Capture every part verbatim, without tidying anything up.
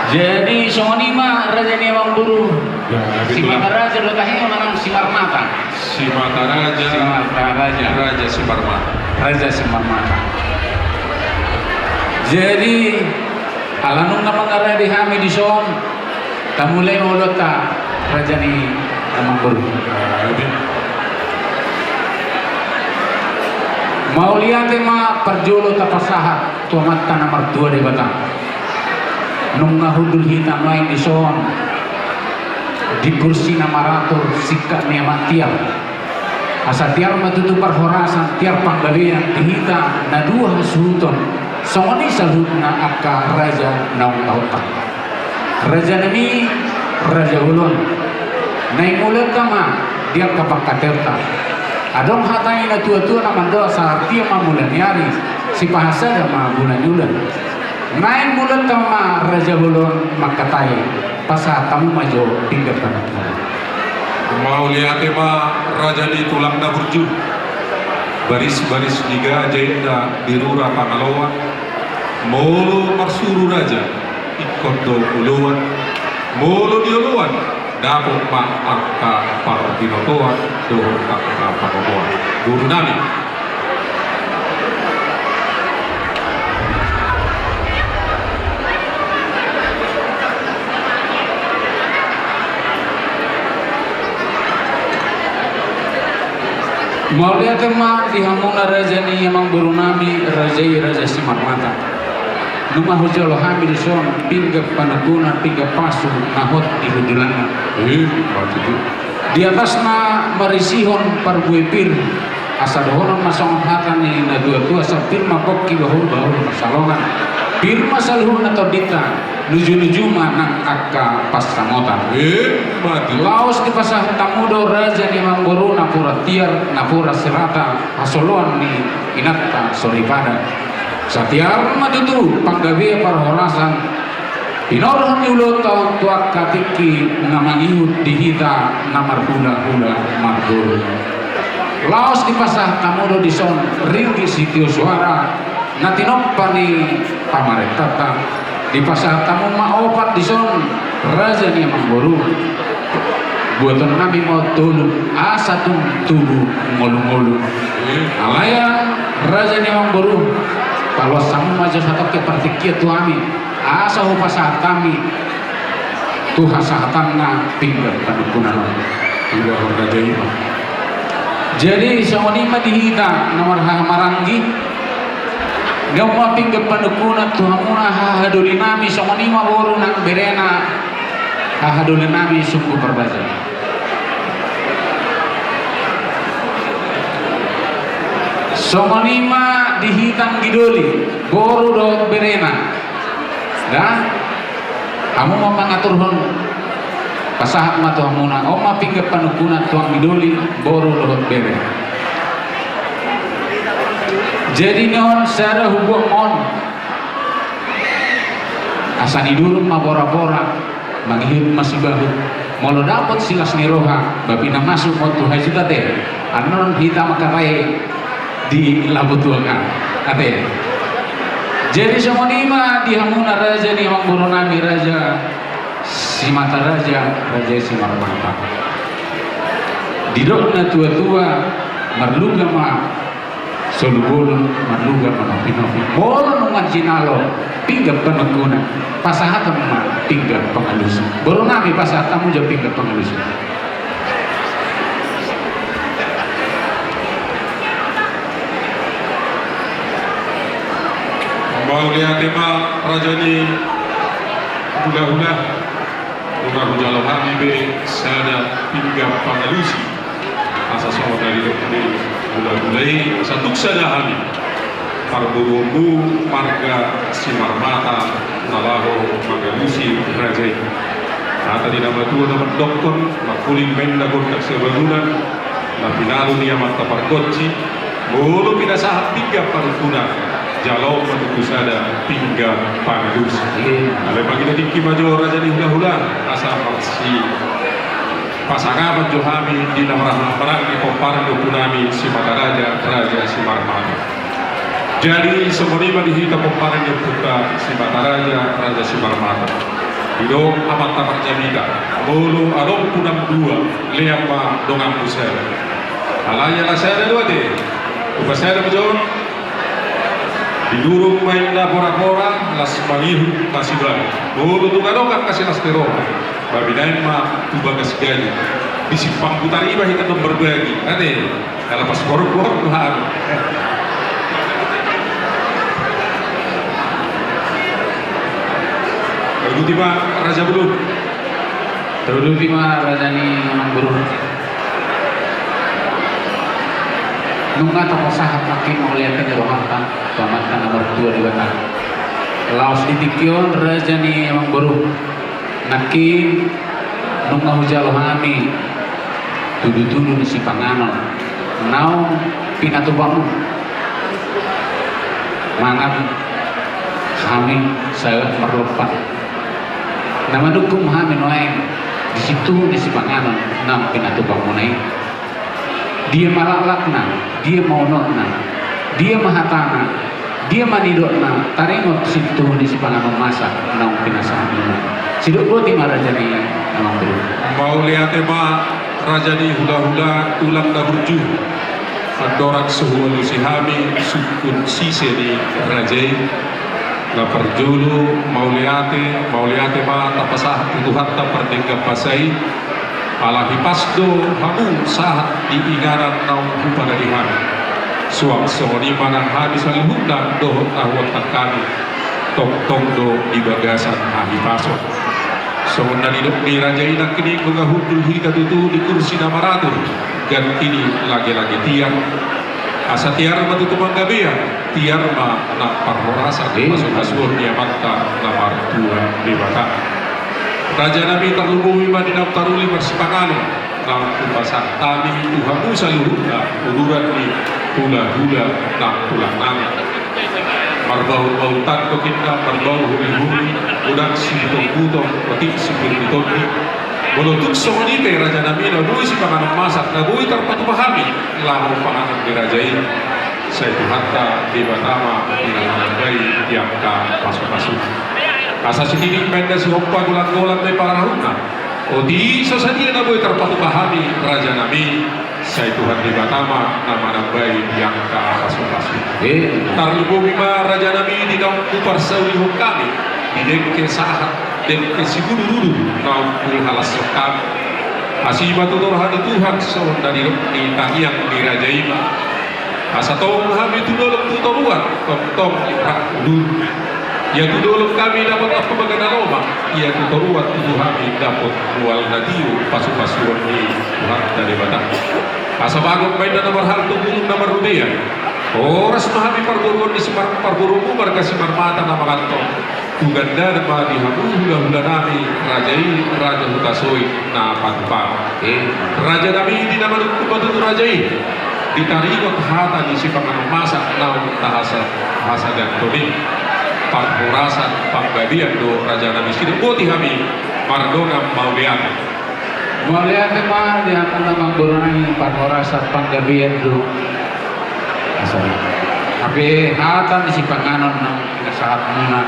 Jadi songon i ma raja ni amangboru. Ya, betul. Simataraja do tahe manang Simarmata? Simataraja. Simataraja. Raja Simarmata. Raja Simarmata. Jadi ala nunga mangarade hami dison, tamulai ma ulaonta raja ni amangboru. Ya, betul. Mauliate ma parjolo tapasahat tu Amanta na martua Debata. Nunga hundul hita nuaeng dison di kursi na maratur singkat ni amak tiar. Asa tiar ma tutu parhorasan, tiar panggabean di hita na dua hasuhuton, songon i saluhutna angka raja naung taonta. Raja nami, raja bolon, naeng mulaanta ma di angka pangkataionta. Adong hata ni na tua-tua na mandok, sahat ia ma mula ni ari, sipahasada ma bulan ni udan. Naeng mulaanta ma raja bolon mangkatai, pasahat hamu ma jo pinggan panungkunan. Mauliate ma raja ni tulang na burju, baris-baris ni gaja inna di rura Pangaloan. Molo marsuru raja, ingkon do oloan. Molo di oloan, dapot ma angka parbinotoan dohot angka pangomoan. Boru nami. Mauliate ma di hamuna raja ni amangboru nami, raja i Raja Simarmata. Nunga hujalo hami dison pinggan panungkunan, pinggan pasu na hot di hundulanna. Eh, betul. Di atasna marisihon parbue pir, asa dohonon ma songon hata ni na tua-tua, asa pir ma pongki, bahul-bahul ma salongan. Pir ma saluhutna tondinta, nuju-nuju ma nang angka pansamotan. Eh, betul. Laos dipasahat hamu do raja ni amangboru napuran tiar, napuran sirata, hasoloan ni inanta soripada. Satiar ma tutu panggabean parhorasan, pinorhon ni ulaonta on tu angka tingki na mangihut di hita na marhula-hula marboru. Laos dipasahat hamu do dison ringgit sitio soara na tinompa ni pamarentanta. Dipasahat hamu ma opat dison raja ni amangboru. Buaton nami ma on tolu, asa tung tubu ngolu-ngolu. Alai raja ni amangboru, paloas hamu ma jo satongkin partingkian tu hami, asa hupasahat hami tu hasahatanna pinggan panungkunan on. Ulahon raja i ma. Jadi songon i ma di hita na marhahamaranggi. Ni on ma pinggan panungkunan tu hamuna hahadoli nami, songon i ma boru nang berena hahadoli nami Sunggu Parbaja. Songon i ma di hita anggidoli, boru dohot berena. Da, hamu ma mangaturhon, pasahat ma tu hamuna. On ma pinggan panungkunan tu anggidoli, boru dohot bere. Jadi ni on sada hubuat ma on. Asa nidurung ma pora-pora, mangihut ma sibahut. Molo dapot silas ni roha, bapi na masuk ma on tu hajut ate. Annon hita mangkatai di labo tuak an, ate. Jadi songon i ma di hamuna raja ni amangboru nami, Raja Simataraja, Raja Simarmata. Didok na tua-tua, marluga ma solu bolon, marluga ma nopi-nopi. Molo nunga jinalo pinggan panungkunan, pasahaton ma pinggan pangalusi. Boru nami, pasahat hamu jo pinggan pangalusi. Mauliate ma raja ni hula-hula. Nunga hujalo hami be sada pinggan pangalusi. Asa songon na nidok ni hula-hula i, asa tuk sada hami parboruonmu marga Simarmata na laho mangalusi raja i. Hata ni na matua na mandokkon, mangkuling ma inna gondang sihabangunan, na pinalu ni amanta pargonsi. Molo pinasahat pinggan panungkunan, jalo ma tutu sada pinggan pangalusi. Alai mangido tingki ma jo raja ni hula-hula, asa marsipasangapan jo hami di na marhahamaranggi pomparan ni ompu nami Simataraja, Raja Simarmata. Jadi songon i ma di hita pomparan ni ompunta Simataraja, Raja Simarmata. Didok amanta parjamita, molo adong punam dua, lean ma donganmu sada. Alai ala sada do ate, hupasahat ma jo on. Didurung ma inna porapora, las mangihut na sibalu. Molo tung adong angka silas ni roha, ba binaen ma tu bagas gaja. Di simpang putari ma hita tong marbagi ate. Ala pas borok-borok do hami. Taluhuti ma raja boru. Taluhuti ma raja ni amangboru. Nunga tapasahat nangkin mauliate ni rohanta tu Amanta na martua Debata. Laos di tingki on raja ni amangboru. Nangkin nunga hujalo hami tudu-tudu ni sipanganon naung pinatupamu. Mangan hami sahat marlompan. Na manungkun hami nuaeng di situhu ni sipanganon naung pinatupamuna i. Dia ma laklakna, dia ma unokna, dia ma hatana, dia ma nidokna, taringot situhu ni sipanganon masak naung pinasahatmuna. Sidok boti ma raja ni amangboru. Mauliate ma raja ni hulahula, tulang na burju. Andorang so hualusi hami sungkun sise ni raja i. Na parjolo mauliate, mauliate ma tapasahat tu Tuhanta pardenggan basa i. Ala hipas do hamu sahat di inganan naung hupadadi hami. Suang songon i ma nang hami saluhutna dohot na huontang hami, tongtong do di bagasan hahipason. Songon na nidok ni raja i nangkining, nunga hundul hita tutu di kursi na maratur, ganti ni lage-lage tiar. Asa tiar ma tutu panggabean, tiar ma nang parhorasan, eh, pasupasuon ni Amanta na martua Debata. Raja nami, tarlumobi ma di naung taruli marsipanganon naung hupasahat hami tu hamu saluhutna uduran ni hulahula nang tulang nami. Marbahulbahul tandok inna, marbahul hulihuli, godang sibutongbutongan, otik sipir ni tondi. Molo tung songon i pe raja nami, na boi sipanganon masak, na boi tarpatupa hami laho panganon ni raja i, sai Tuhanta Debata ma na manambai di angka pasupasu. Asa sititi ma inna sihompa, golanggolang ma i pangarahutna. Otik so sadia na boi tarpatupa hami raja nami, sai Tuhan Debata ma na manambai di angka pasupasu. Eh. Tarlumobi ma raja nami di naung huparsaulihon hami di dengke sahat, dengke siudurudur naung huhalashon hami. Asi ma tutu roha ni Tuhan songon na nidok ni tangiang ni raja i ma. Asa tong hami tu dolok tu toruan, tongtong rap udur. Ia tu dolok hami dapot ampang bagana lomak, ia tu toruan tutu hami dapot mual na tio pasupasuon ni Tuhanta Debata. Asa bagot ma inna na marhalto, bulung na marrobean. Horas ma hami parboruon ni Simar-, parboruonmu marga Simarmata na manganhon. Tu gandana ma di hamu hulahula nami, raja i, Raja Hutasoit na patupang. Eh. Raja nami, di na manungkun ma tutu raja i, di taringot hata ni sipanganon masak naung tahasa-, hasahatan i, parhorasan panggabean do raja nami. Sidok boti hami mardongan mauliate. Mauliate ma di hamu amangboru nami, parhorasan panggabean do. Asa. Hape hata ni sipanganon naung pinasahatmuna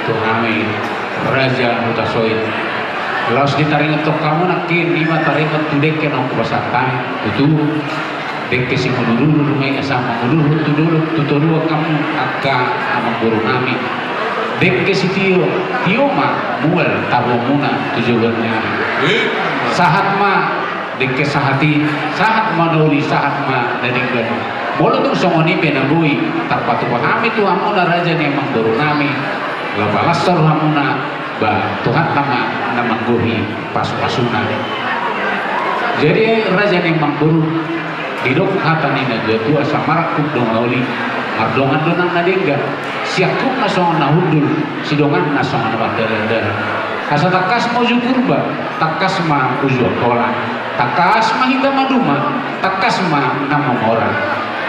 tu hami Raja Hutasoit. Laos di taringot tu hamu nangkin, i ma taringot tu dengke naung hupasahat hami. Tutu. Dengke simudurudur ma i asa mangudurhon tu dolok tu toruan hamu angka amangboru nami. Dengke sitio, tio ma mual taruhonmuna tu joloan ni ari. Eh. Sahat ma dengke sahat i, sahat ma na uli, sahat ma na denggan. Molo tung songon i pe na boi tarpatupa hami tu hamuna raja ni amangboru nami, laho palas rohamuna, ba Tuhanta ma na manggohi pasupasuna. Jadi raja ni amangboru, didok hata ni natuatua, asa marangkup do na uli, mardongan do nang na denggan. Siangkupna songon na hundul, sidonganna songon na mardalandalan. Asa tangkas ma uju Purba, tangkas ma uju Angkola, tangkas ma hita maduma, tangkas ma na mamora.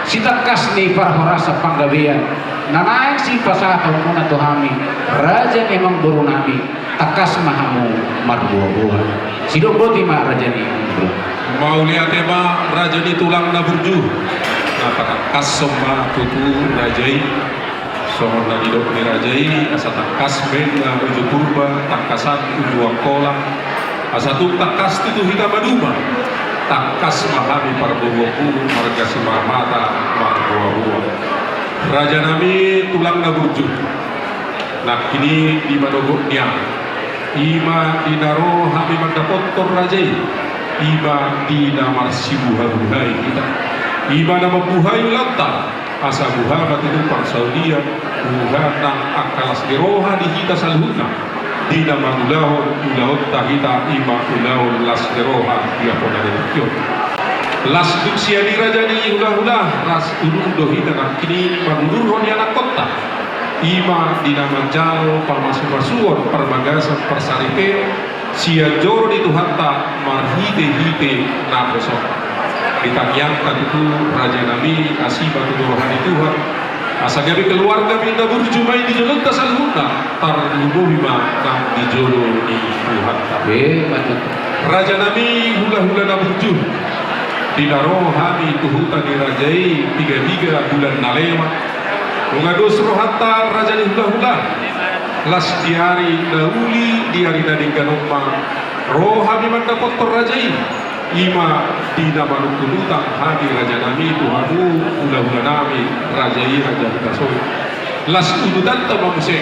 Sitangkas ni parhorasan panggabean na naeng sipasahatonmuna tu hami, raja ni amangboru nami, tangkas ma hamu marboaboa. Sidok boti ma raja ni amangboru. Mauliate ma raja ni tulang na burju. Na patangkashon ma tutu raja i. Songon na nidok ni raja i, asa tangkas ma inna uju Purba, tangkasan uju Angkola, asa tung tangkas tutu hita maduma, tangkas ma hami parboruonmu marga Simarmata marboaboa. Raja nami tulang na burju, nangkin i di manogot nian, i ma di na ro hami mandapothon raja i, i ma di na marsibuhabuhai hita, i ma na mambuhai ulaonta, asa buha ma tutu parsaulian, buha nang angka las ni roha di hita saluhutna, di na mangulahon ulaonta hita, i ma ulaon las ni roha di ampona ni tingki on. Las dung sian i raja ni hulahula, las ulun do hita nangkin i mangudurhon ianakkonta, i ma di na manjalo pamasumasuon, parbagason, parsaripeon, sian joro ni Tuhanta marhitehite naposo. Di tangiangta tutu raja nami, asi ma tutu roha ni Tuhan, asa gabe keluarga nami na burju ma i di jolonta saluhutna, tarlumobi ma nang di jolo ni Tuhanta. Emma tutu. Raja nami hulahula na burju, di na ro hami tu huta ni raja i pigapiga bulan na lewat, nunga dos rohanta raja ni hulahula, las di ari na uli, di ari na denggan on ma ro hami mandapothon raja i, i ma di na manungkun utang hami raja nami tu hamu hulahula nami, raja i Raja Hutasoit. Las udutanta ma muse,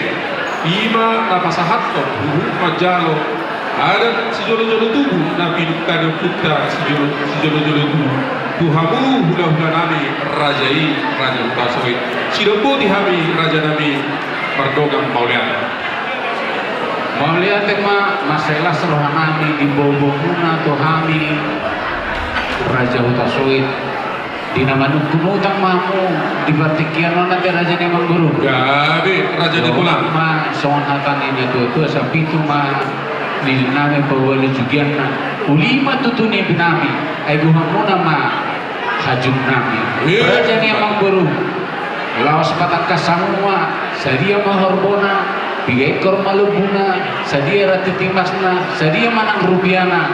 i ma na pasahathon huhut manjalo adat sijolojolo tubu na pinungka ni ompunta sijolo, sijolojolo tubu tu hamu hulahula nami, raja i Raja Hutasoit. Sidok boti hami raja nami mardongan mauliate. Mauliate ma, mansai las roha nami di boaboamuna tu hami Raja Hutasoit. Di na manungkun utang ma hamu di partingkian on ate raja ni amangboru. Gabe raja ni tulang. Ma songon hata ni natuatua, sapitu ma lili nami paboa ni jugianna. Uli ma tutu ni ipi nami, ai bohamuna ma hajut nami. Raja ni amangboru, laos patangkas hamu ma, sadia ma horbona, piga ingkor ma lombuna, sadia ranting timasna, sadia ma nang rupiana,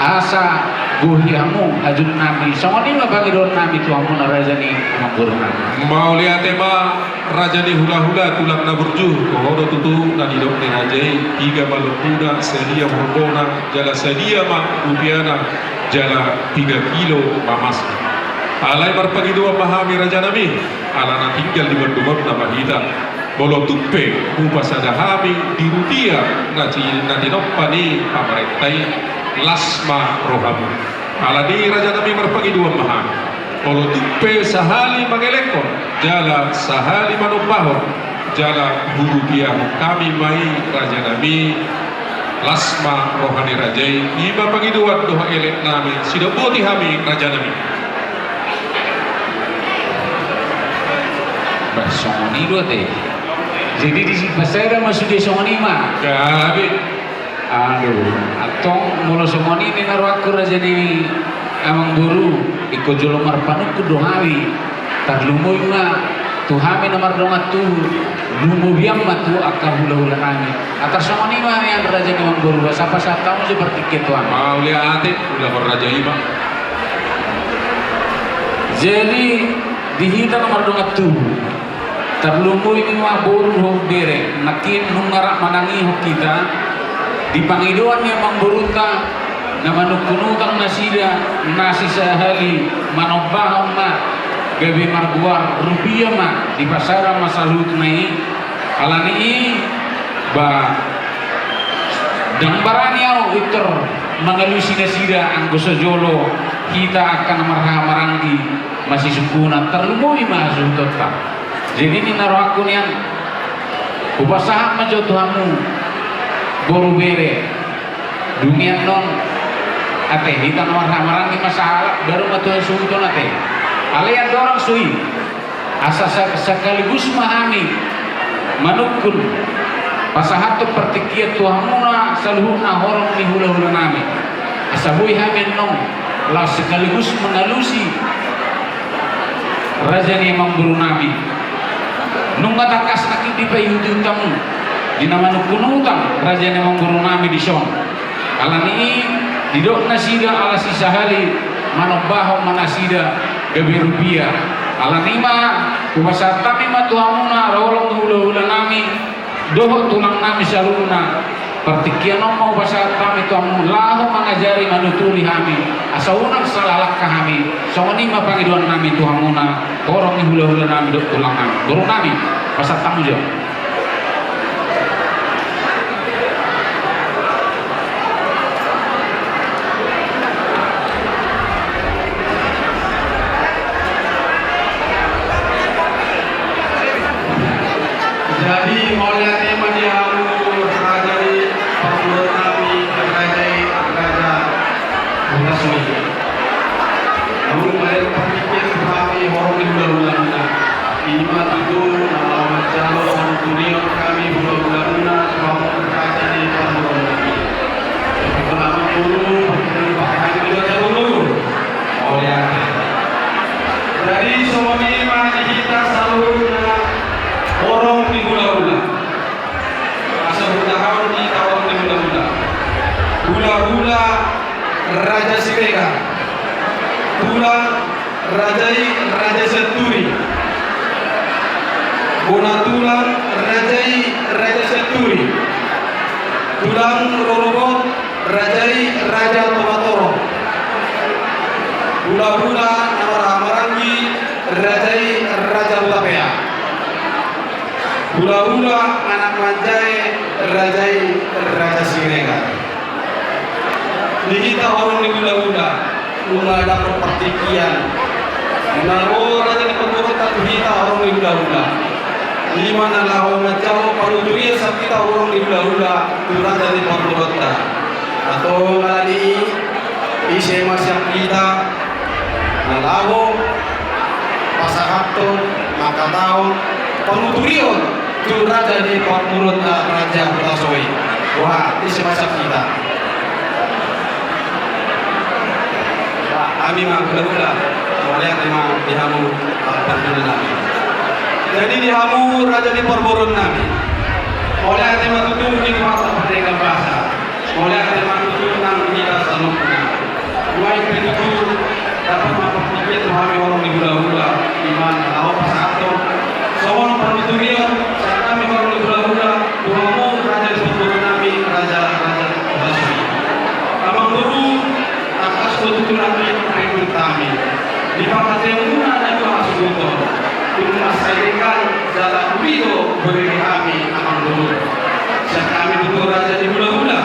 asa gohi hamu hajut nami. Songon i ma pangidoan nami tu hamuna raja ni amangboru nami. Mauliate ma raja ni hulahula tulang na burju, toho do tutu na nidok ni raja i, piga ma lombuna, sadia horbona, jala sadia ma rupiana, jala piga kilo ma masna. Alai marpangidoan ma hami raja nami, ala na tinggal di bandungonna ma hita. Molo tung pe hupasada hami di rupia na ti, na tinompa ni pamarenta i, las ma rohamu. Alani i raja nami marpangidoan ma hami. Molo tung pe sahali mangelekhon, jala sahali manombahon, jala hurupiahon hami ma i raja nami, las ma roha ni raja i, i ma pangidoan dohot elek nami, sidok boti hami raja nami. Bah, songon i do ate. Jadi dipasada ma sude songon i ma. Gabe. Aduh, antong molo songon i ninna rohangku raja ni amangboru, ingkon jolo marpanungkun do hami. Tarlumobi ma tu hami na mardongan tubu, lumobian ma tu angka hulahula nami. Atar songon i ma nian raja ni amangboru, asa pasahat hamu jo partingkian tu hami. Mauliate, ulaon raja i ma. Jadi di hita na mardongan tubu, tarlumobi ma boru dohot bere, nangkin nunga rap manangihon hita di pangidoan ni amangborunta, na manungkun utang nasida, na sisahali manombahon ma, gabe margoar rupia ma, dipasada ma saluhutna i. Alani i, ba, ndang barani ahu pintor mangalusi nasida anggo so jolo hita angka na marhahamaranggi masisungkunan, tarlumobi ma hasuhutonta. Jadi ninna rohangku nian, hupasahat ma jo tu hamu boru bere, dung i annon ate hita na marhahamaranggi ma sahalak, baru ma tu hasuhuton ate. Alai andorang so i, asa sa-, sakaligus ma hami manungkun, pasahathon partingkian tu hamuna saluhutna horong ni hulahula nami. Asa boi hami annon laos sekaligus mangalusi raja ni amangboru nami. Nunga tangkas nangkin dipaihutihut hamu di na manungkun utang raja ni amangboru nami dison. Alani i, didok nasida ala sisahali manombahon ma nasida gabe rupia. Alani i ma Hupasahat hami ma tu hamuna, holong ni hula-hula nami dohot tulang nami saluhutna. Partingkian on ma hupasahat hami tu hamu laho mangajari, manuturi hami asa unang salah langka hami. Songon i ma pangidoan nami tu hamuna, holong ni hula-hula nami dohot tulang nami. Boru nami, pasahat hamu jo. Jadi mauliate ma di hamu raja ni parboruon nami, raja i, raja Huta Sohi. Lalu mauliate partingkian hami, holong ni hula-hula muna. I ma tutu na laho manjalo panuturion hami hula-hula muna tu hamu raja ni parboruon nami. Pertama guru, pertama hami dua jalo guru. Mauliate. Jadi songon i ma di hita saluhutna holong ni hula-hula. Asa hutahahon di hita holong ni hula-hula. Hula-hula Raja Siregar. Tulang raja i Raja Sianturi. Bona tulang raja i Raja Sianturi. Tulang rorobot raja i Raja Toba Torop. Hula-hula na marhaha maranggi raja i Raja Hutapea. Hula-hula anak manjae raja i Raja Siregar. Di hita holong ni hula-hula, nunga dapot partingkian. Na ro raja ni parboruonta tu hita holong ni hula-hula. I ma na laho manjalo panuturion sian hita holong ni hula-hula tu raja ni parboruonta. Antong alani i, ise ma sian hita na laho pasahathon, mangkatahon panuturion tu raja ni parboruonta Raja Huta Sohi. Wah, ise ma sian hita? Wah, hami ma hula-hula. Mauliate ma di hamu, ah, parboruon nami. Jadi di hamu raja ni parboruon nami, mauliate ma tutu di Parta Pardenggan Basa. Mauliate ma tutu nang di hita saluhutna. Nuaeng pe tutu dapot ma partingkian tu hami holong ni hula-hula, i ma na laho pasahathon songon panuturion sian hami holong ni hula-hula tu hamu raja ni parboruon nami, raja, raja Huta Sohi. Amangboru, tangkas do tutu nangkin ringgit hami di panghataion muna na dua hasuhuton. Tung mansai denggan jala uli do bere ni hami, amangboru. Sian hami tutu raja ni hula-hula.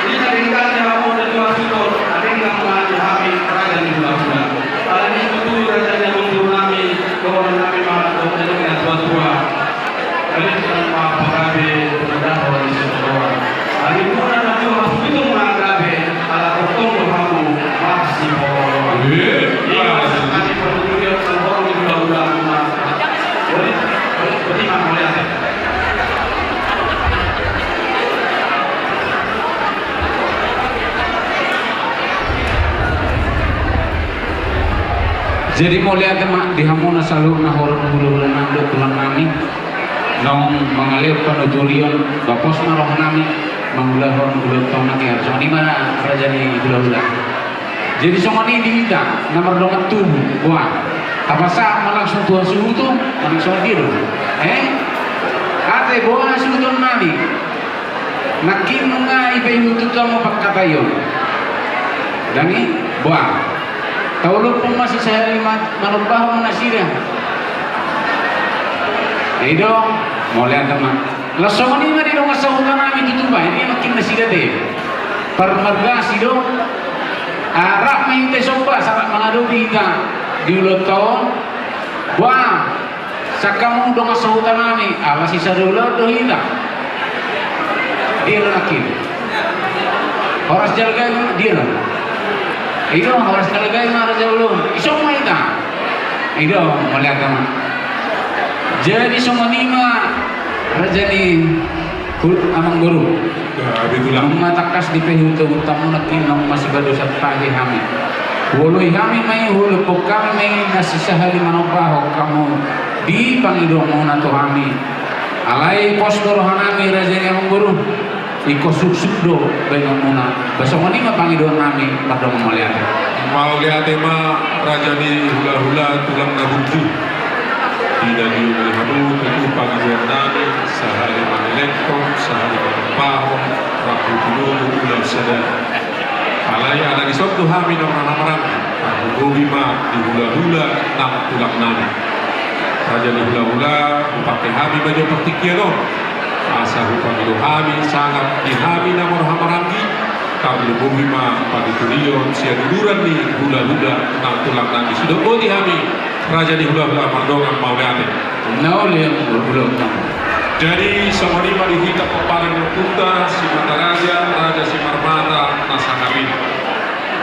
Di na denggan ni hamu na dua hasuhuton, na denggan ma di hami raja ni hula-hula. Alani i tutu raja ni amangboru nami, dohonon nami ma dohot na nidok ni natua-tua. Alai tung ma pagabe, tung ma dao di sitodoan. Alai muna na dua hasuhuton ma gabe, ala tongtong do hamu marsipaoloan. Eh, i ma sian hami partingkian songon holong ni hula-hula muna. Boti, boti, boti ma mauliate. Jadi mauliate ma di hamuna saluhutna, holong ni hula-hula nami dohot tulang nami. Naung mangalehon panuturion, bapos ma roha nami mangulahon ulaonta on nangkin. Songon i ma raja ni hula-hula. Jadi songon i di hita na mardongan tubu, boha, tapasahat ma langsung tu hasuhuton, manang songon dia do? Eh? Ate, boha hasuhuton nami? Nangkin nunga dipaihut-ihut hamu panghataion. Dang i, boha, taolophon ma sisahali ma-, manombahon nasida. I do, mauliate ma. Laos songon i ma di dongan sahuta nami tu Tuban i, nangkin nasida ate, parmarga sidung. Rap ma hita somba sahat mangadopi hita di ulaonta on. Boha, sian hamu dongan sahuta nami, ala sisada ulaon do hita. Dia do nangkin. Horas jala gabe, dia do. I do, horas jala gabe ma raja ulaon. Dison ma hita. I do, mauliate ma. Jadi songon i ma raja ni hula-hula, amangboru. Gabe tulang. Nunga tangkas dipaihut-ihut hamu nangkin, naung masibadosan tahi hami. Huoloi hami ma i, huolophon hami ma i na sisahali manombahon hamu di pangidoanmuna tu hami. Alai pos do roha nami raja ni amangboru. Ingkon suksuk do baenonmuna. Ba songon i ma pangidoan nami, mardongan mauliate. Mauliate ma raja ni hula-hula, tulang na burju. Ida diulahon hamu tutu pangidoan nami, sahali mangelek, sahali mangelek, rambu tinulu, ulaon sadari. Alai ala dison do hami na marhahamaranggi, tarlumobi ma di hulahula nang tulang nami. Raja ni hulahula, hupangke hami ma jo partingkian on asa hupangido hami sangap di hami na marhahamaranggi, tarlumobi ma panuturion sian uduran ni hulahula nang tulang nami. Sidok boti hami, raja ni hulahula, mardongan mauliate. Na uli, hulahula. Jadi songon i ma di hita pomparan ni ompunta Simataraja, Raja Simarmata na sangap i.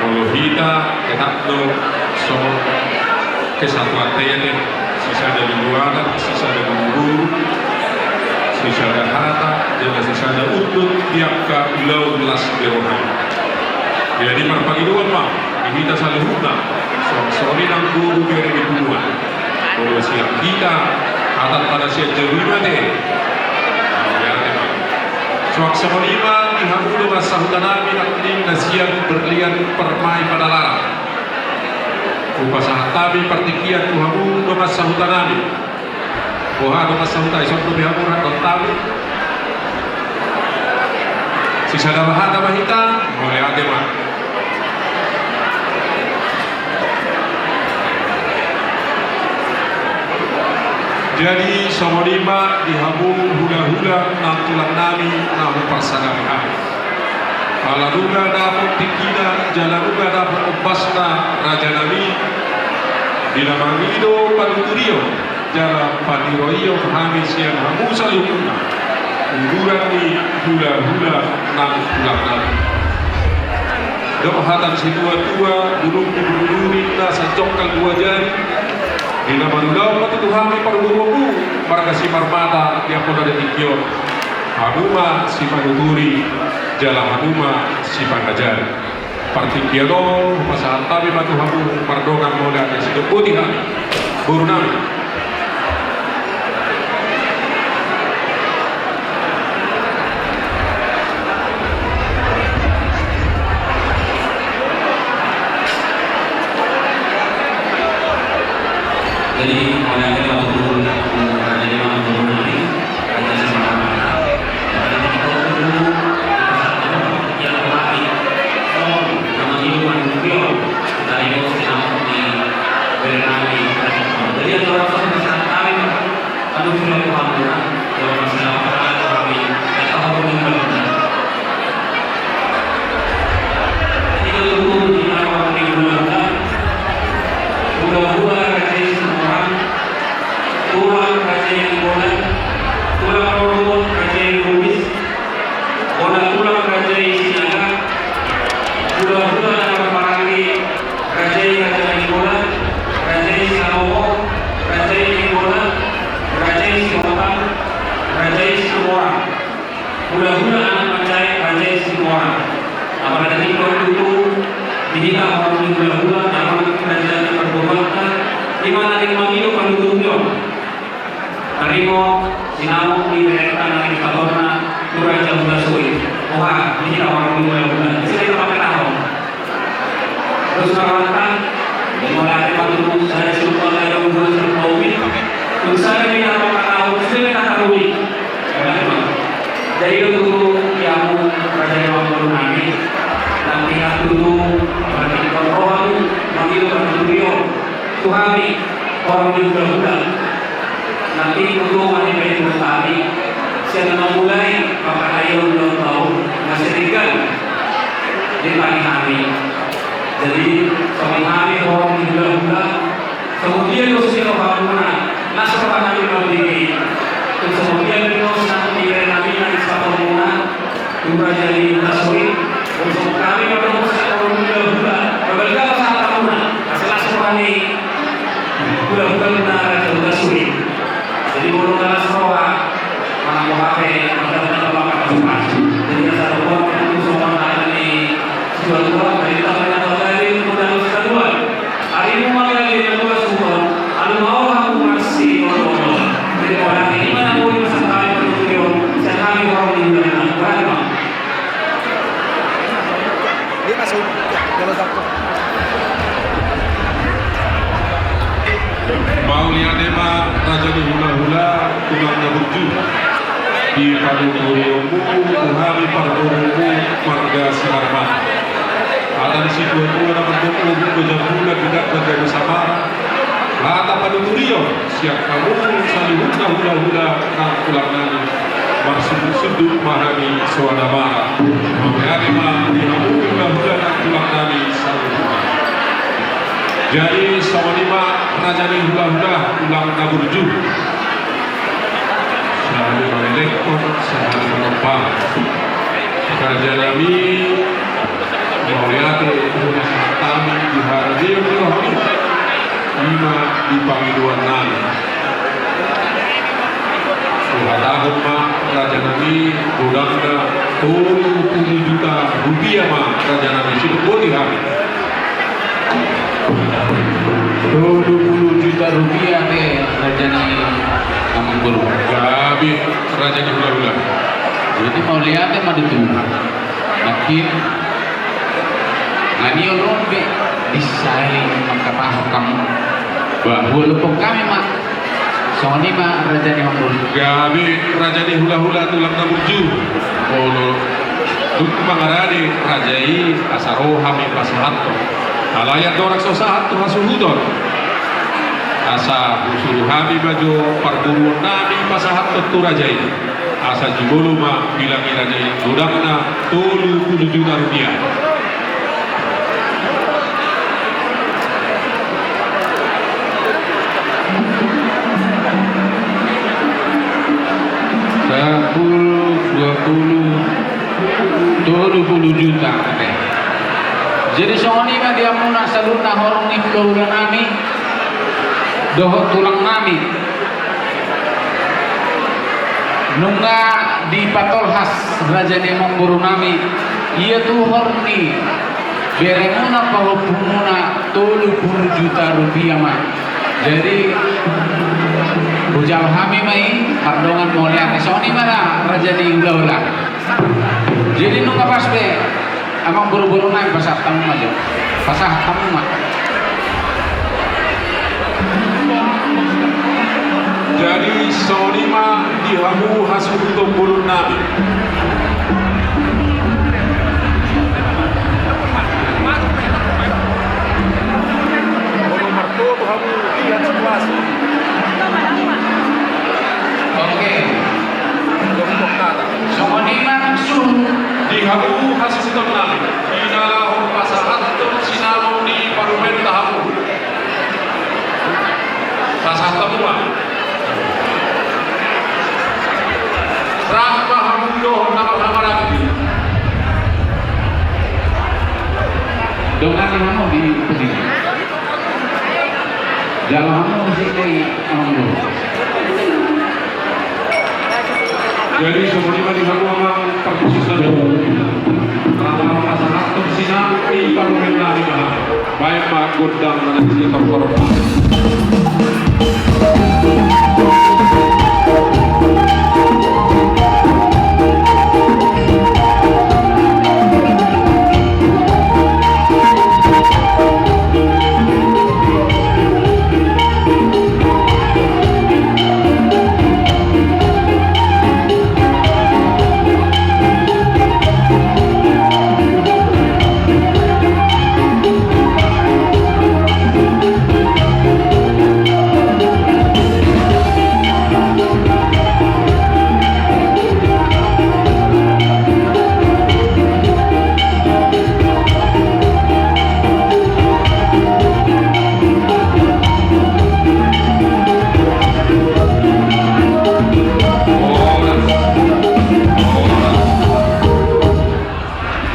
Molo hita, enak do songon kesatuan tete, sisada di luanan, sisada di luhur, sisada hata, jala sisada unduk di angka ulaon las ni roha. Jadi marpangidoan ma di hita saluhutna, songon i nang boru bere ni punguan. Molo sian hita, adat ma na sian jabu i ma te. Suang songon i ma di hamu dongan sahuta nami nangkining na sian Berlian Permai Padalarang. Hupasahat hami partingkian tu hamu dongan sahuta nami. Boha dongan sahuta, ison dope hamu rap dohot hami? Sisada hata ma hita, mauliate ma. Jadi songon i ma di hamu hulahula nang tulang nami na huparsangapi hami. Ala nunga dapot tingkina jala nunga dapot ombasna raja nami, di na mangido panuturion jala paniroion hami sian hamu saluhutna, uduran ni hulahula nang tulang nami. Dok hata ni situatua, bulung di bulu duri na sanjongkal dua jari. Di na mangulahon ma tutu hami parboruonmu marga Simarmata di ampona di tingki on. Hamu ma sipanuturi jala hamu ma sipangajari. Partingkian on hupasahat hami ma tu hamu mardongan mauliate, sidok boti hami, boru nami. Jadi mauliate ma tutu, jadi ma tutu nami. Hulahula Raja i Situmorang, tulang Raja i Nainggolan, tulang rorobot Raja i Lubis, bona tulang Raja i Sinaga, hulahula na marhahamaranggi Raja i Raja Nainggolan, Raja i Sinaga, Raja i Nainggolan, Raja i Sihotang, Raja i Situmorang. Hulahula anak manjae Raja i Situmorang. Apala na tingkos tutu di hita horong ni hulahula, na manang raja ni parboruonta, di na naeng mangido panuturion. Taringot sinamot ni berenta na ringkot on tu Raja Hula Suit. Boha di hita horong ni hulahula, ise na paketanghon? Terus marmata, mauliate ma tutu, sada siumpa, sada umur, sada paumi. Terus sada di dalam kata, terus sada kata ruli. Jadi tutu, ya mu, raja yang mau nami. Nanti aku tutu, nanti kau rohamu, mangido panuturion tu hami, horong ni hulahula. Nanti tutu hami, baik hami, sian na mamulai pakataion ulang tahun, masih tinggal di tengah hami. Jadi songon i hami horong ni hulahula, songon dia do sian rohamuna, las roha nami mambege. Songon dia do sian nami na di sapormuna, tu Raja ni Hula Suit. Songon hami mambege sian rohamuna hulahula, mambege pasahatonmuna, las roha ni hulahula na Raja Hula Suit. Jadi molo na las roha, manang boha pe, mangkatahon ma pasu-pasu. Jadi asa dohot tu songon hata ni situatua, jadi tahu na tahu tadi untuk dalam situatua. Ari mu mangkali na dua suhon, alu mau hamu marsi olo-olo. Jadi mauliate, i ma na boi pasahat hami panuturion, sian hami horong ni hulahula. Boha ma. Dia masuk. Kalau takut. Mauliate ma raja ni hulahula, tulang na burju. Di panuturion mu tu hami parborumu marga Simarmata. Hata ni situatua na mandok: Ombun do jambulan, di na gabe samara. Hata panuturion sian hamu saluhutna hulahula nang tulang nami, marsundut-sundut ma hami soada mara. Mauliate ma di hamu hulahula nang tulang nami saluhutna. Jadi songon i ma raja ni hulahula, tulang na burju. Sahali mangelekhon, sahali manompahon. Raja nami, mauliate, mauliate hami di haradeon ni rohamu. I ma di pangidoan nami. Huhatahon ma raja nami, godangna tolu pulu juta rupiah ma raja nami, sidok boti hami. Tolu pulu juta rupiah pe raja ni amangboru. Gabe raja ni hulahula. Jadi mauliate ma di Tuhan. Makin nani olo be disai mangkatahon hamu. Bah, huolopon hami ma. Songon i ma raja ni amangboru. Gabe raja ni hulahula, tulang na burju. Molo dung mangarade raja i, asa ro hami pasahathon. Alai andorang so sahat tu hasuhuton, asa husuru hami ma jo parboruon nami pasahathon tu raja i. Asa jumolo ma bilangi raja i, godangna tolu pulu juta rupiah. Sapulu, dua pulu, tolu pulu juta. Jadi songon i ma di hamuna saluhutna horong ni hulahula nami dohot tulang nami. Nunga dipatolhas raja ni amangboru nami, ia tu horong ni beremuna, pahompumuna, tolu pulu juta rupiah ma. Jadi hujalo hami ma i mardongan mauliate. Songon i ma da raja ni hulahula. Jadi nunga pas be, amangboru, boru nami, pasahat hamu ma jo. Pasahat hamu ma. Jadi songon i ma di hamu hasuhuton bolon nami. Molo martoto hamu, lihat situasi. Oke. Songon i ma suhut di hamu hasuhuton nami. Di na laho pasahathon sinamot ni parumenta hamu. Pasahat hamu ma. Rap ma hamu dohot na marhahamaranggi. Dongani hamu di pudi. Jalo hamu muse i, amangboru. Jadi songon i ma di hamu amang parpusat na dohot. Rap ma pasahathon sinamot ni parumenta nami. Baen ma gondang na naeng sitortor.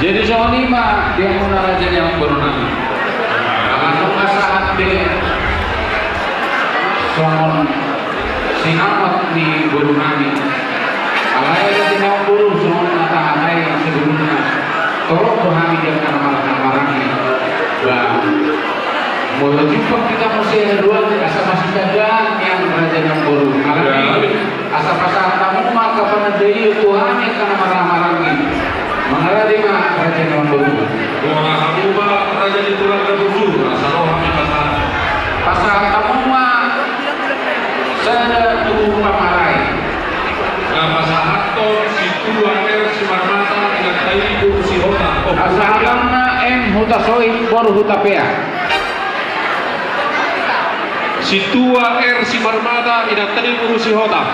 Jadi songon i ma di hamuna raja ni amangboru nami. Ala nunga sahat be songon sinamot ni boru nami. Alai raja ni amangboru, songon na tahatai sebelumna, torop do hami di angka na marhahamaranggi. Ba, molo jumpang hita muse haduan, asa masitagaan nian raja ni amangboru. Alani i, asa pasahat hamu ma angka panandaion tu hami angka na marhahamaranggi. Mangarade ma raja ni amangboru. Dohot hamu ma raja ni tulang na burju, asa ro hami pasahat. Pasahat hamu ma. Pasahatanna M Hutasoit boru Hutapea. Sintua R Simarmata, inanta ni boru Sihotang.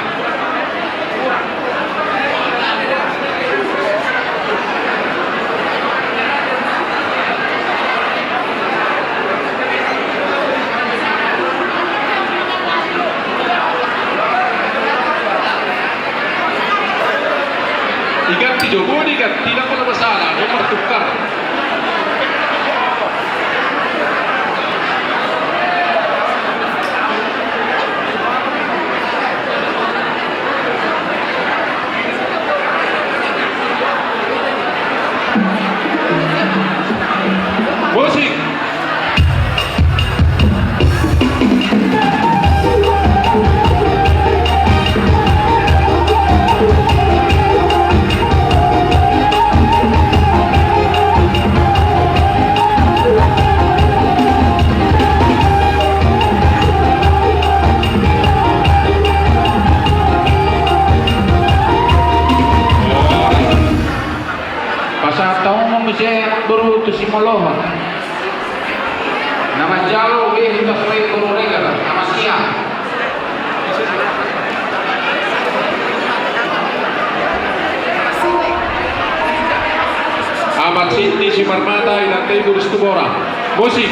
Diganti jo, boi diganti, ndang pola masalah, ndang martukar. Musik. Pasahat hamu ma muse, boru, tu Simolohon. Na manjalo be, Hutasoit boru Regar, Amat Siam. Amat Sinti Simarmata, inanta i boru Situbora. Musik.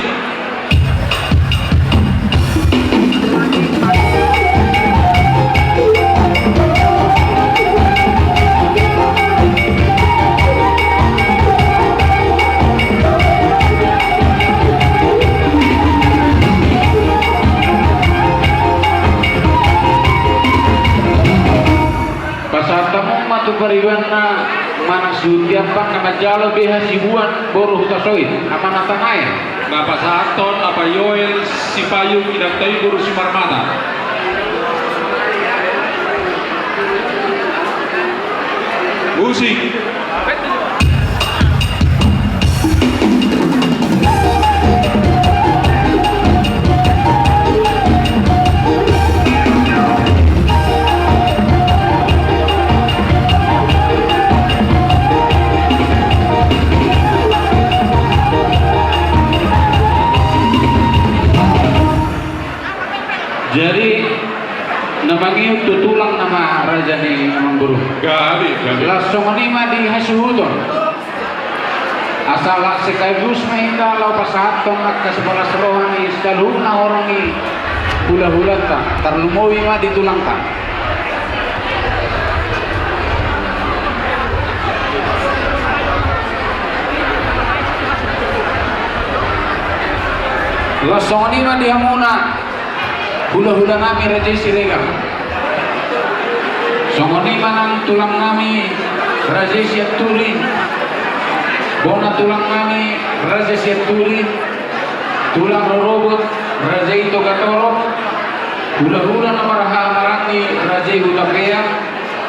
Pasahat hamu ma tu paribanna manang suhut i, amang, na manjalo be Hasibuan boru Hutasoit, Amanna Tanae. Na pasahathon Apak Yoel Sipayung, inanta i boru Simarmata. Musik. Jadi, na mangihut tu tulang nama raja ni amangboru. Gabe, gabe. Laos songon i ma di hasuhuton. Asa laos sekaligus ma hita laho pasahathon angka sipalas roha ni saluhutna horong ni hulahulanta, tarlumobi ma di tulangta. Laos songon i ma di hamuna hulahula nami raja i Siregar. Songon i ma nang tulang nami raja i Sianturi. Bona tulang nami raja i Sianturi. Tulang rorobot raja i Togatorop. Hulahula na marhaha maranggi raja i Hutapea.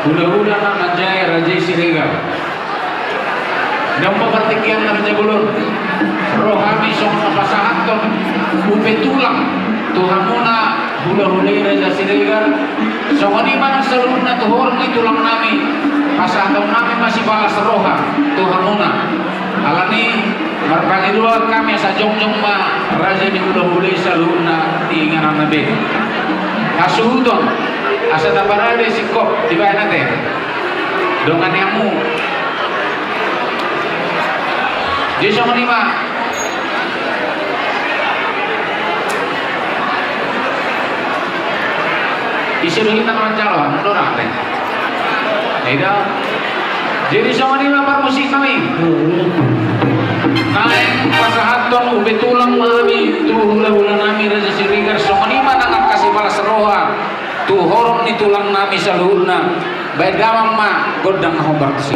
Hulahula na manjae raja i Siregar. Ndang partingkian na raja bolon. Ro hami songon na pasahathon upa tulang tu hamuna hulahula i raja Siregar. Songon i ma nang saluhutna tu horong ni tulang nami. Pasahaton nami ma sipalas roha tu hamuna. Alani marpangidoan hami asa jongjong ma raja ni hulahula i saluhutna di ingananna be. Hasuhuton asa taparade singkop dibaen ate. Dongani hamu. Jadi songon i ma. Ise do hita na manjalo, hamu do nang ate. Eda. Jadi songon i ma parmusik nami. Naeng pasahathon upa tulang ma hami tu hulahula nami raja Siregar, songon i ma nang angka sipalas roha tu horong ni tulang nami saluhutna. Baen damang ma gondang na hombar tusi.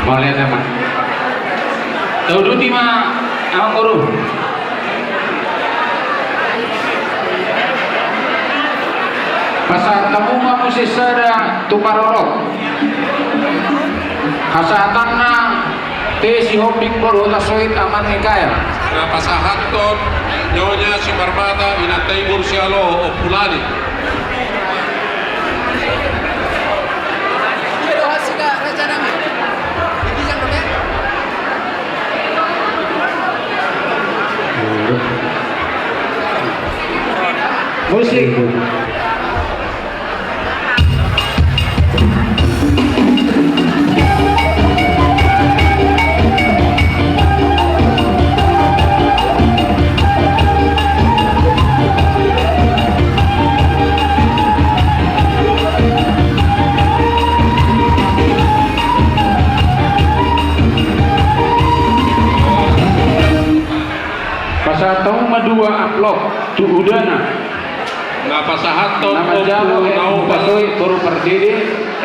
Mauliate ma. Tauduti ma, amang boru. Pasahat hamu ma muse sada tu parorot. Hasahatanna tu si Hombing boru Hutasoit, Amang Mikael. Na pasahathon nyonya Simarmata, inanta i boru Sihaloho, Ompu Lali. Musik. Pasahat hamu ma dua amplop tu udana. Na pasahathon na manjalo Ompu Hutasoit boru Pardede,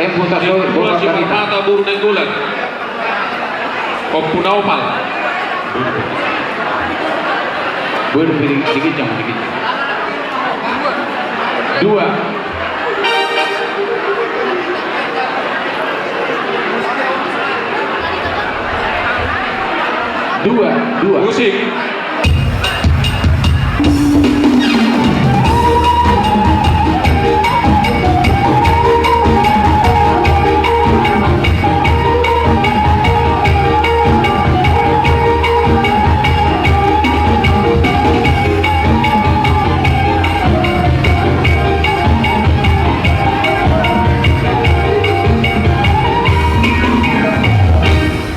Ompu Hutasoit boru Pardede. Simarmata boru Nainggolan. Ompu na opal. Boru, dikit, dikit, jangan dikit. Dua. Dua, dua. Musik.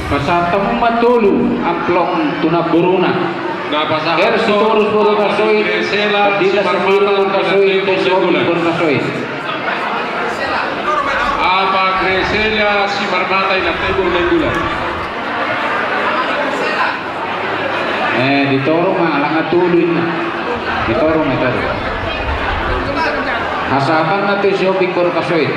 Pasahat hamu ma tolu amplop tu namboruna. Na pasahat R. Sitorus boru Hutasoit, Gresela Simarmata boru Hutasoit, Gresela boru Hutasoit. Apa Gresela Simarmata inanta i boru Nainggolan. Eh, di toru ma, alana tolu inna. Di toru ma, toru. Hasahatanna tu si Hombing boru Hutasoit.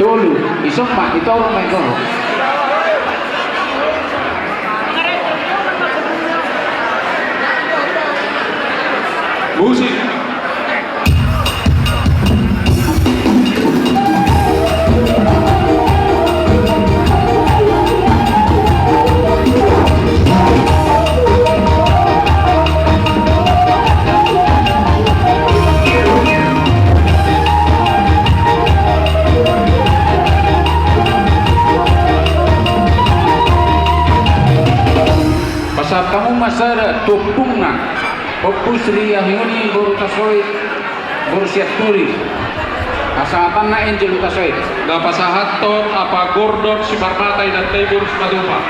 Tolu, ison ma, di toru ma, di toru. Musik. Pasahat hamu ma sada tu ompungna. Ompu Sri Wahyuni boru Hutasoit, boru Sianturi. Hasahatanna Angel Hutasoit. Na pasahathon apa Gordon Simarmata inanta i boru Simatupang.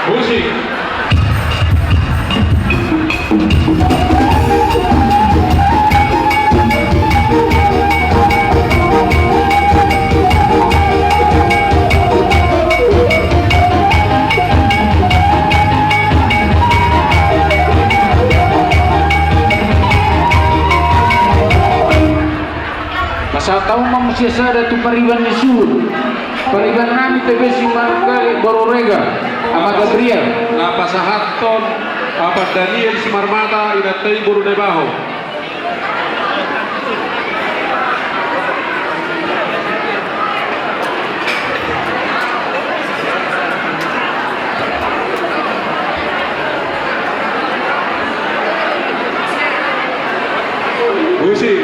Musik. Pasahat hamu ma muse sada tu pariban ni suhut. Pariban nami T B Simargale boru Regar, Ama Gabriel. Na pasahathon Ama Daniel Simarmata inanta i boru Naibaho. Musik.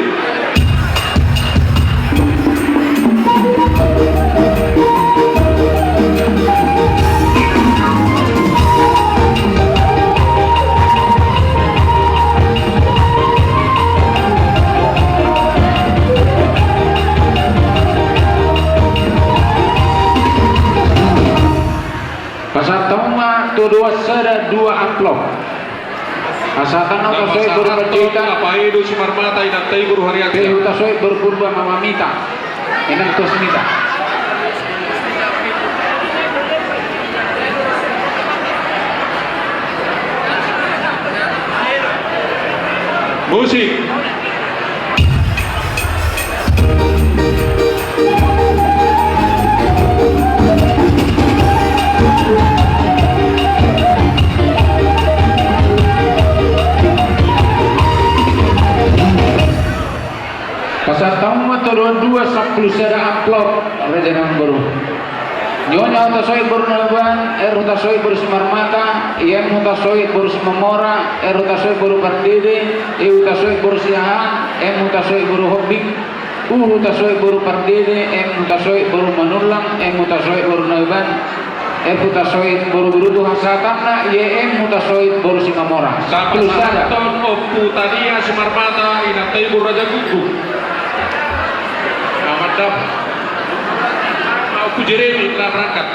Pasahat hamu ma tu dongan sada dua amplop. Hasahatanna Hutasoit boru Panjaitan. Apa Edo Simarmata inanta i boru Hariansa. P. Hutasoit boru Purba Mamita. Inang Kusmita. Musik. Pasahat hamu ma tu dua dua sampulu sada amplop, raja nang boru. Nyonya Hutasoit boru Nauban, R Hutasoit boru Simarmata, I M Hutasoit boru Simamora, R Hutasoit boru Pardede, I Hutasoit boru Siahaan, M Hutasoit boru Hombing, U Hutasoit boru Pardede, M Hutasoit boru Manullang, M Hutasoit boru Nauban, F Hutasoit boru Gurutu, hasahatanna Y M Hutasoit boru Simamora. Sampulu sada. Pasahathon Ompu Tania Simarmata, inanta i boru Raja Guguk. Amandam. Ompu Jeremy telah berangkat.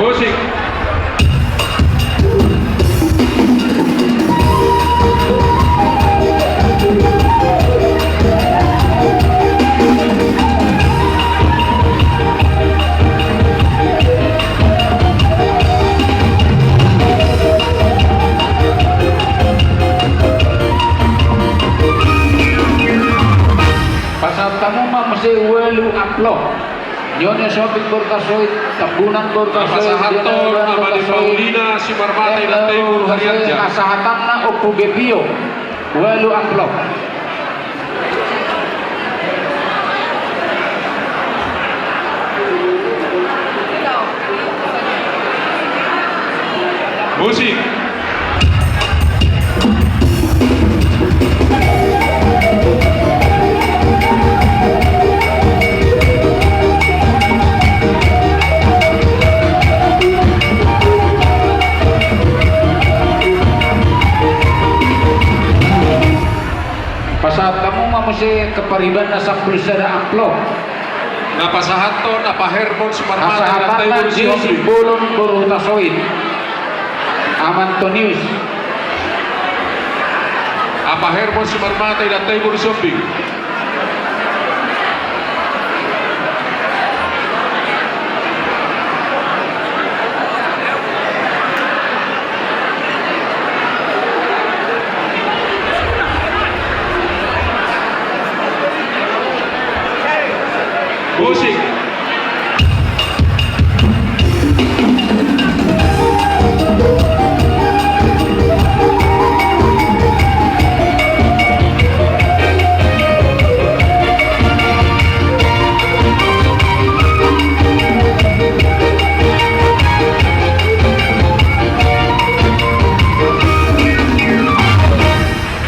Musik. Pasahat hamu ma muse ualu amplop. Nyonya Sombing boru Hutasoit, Tambunan boru Hutasoit, pasahathon Ama ni Paulina Simarmata, inanta i boru Harianja. Hasahatanna Ompu Gepio, ualu amplop. Musik. Pasahat hamu ma muse keparibanna sampulu sada amplop. Na pasahathon Apa Hermon Simarmata, inanta i boru Sihombing. Bolon boru Hutasoit. Ama Antonius. Apa Hermon Simarmata, inanta i boru Sihombing. Musik.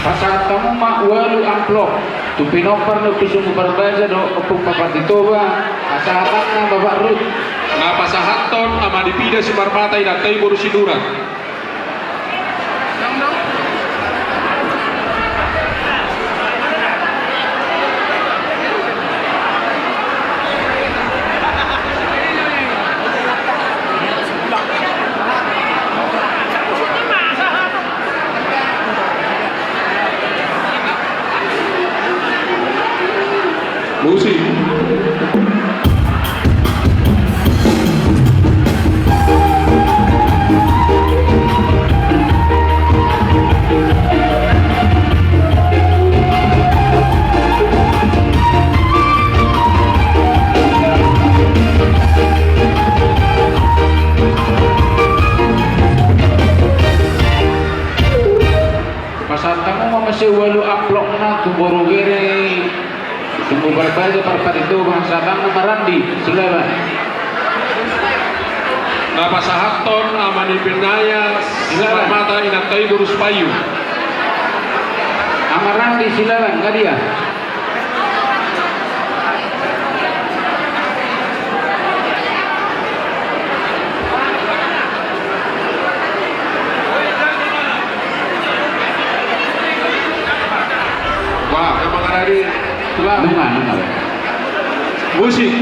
Pasahat hamu ma ualu amplop. Tu pinompar ni Ompu Sumbu Parbaja dohot Ompu Parpatitoba, pasahatanna Bapak Rut. Na pasahathon Ama Dipida Simarmata, inanta i boru Sinurat. Musik. Pasahat hamu ma muse ualu amplopna tu boru bere Sumbu Parbaja Parpatitoba, pasahatanna Ama Randi Silaban. Na pasahathon Ama ni Benaya Simarmata, inanta i boru Sipayu. Ama Randi Silaban, nga dia? Wah, memang ada di tulang. Nunga, nunga. Musik.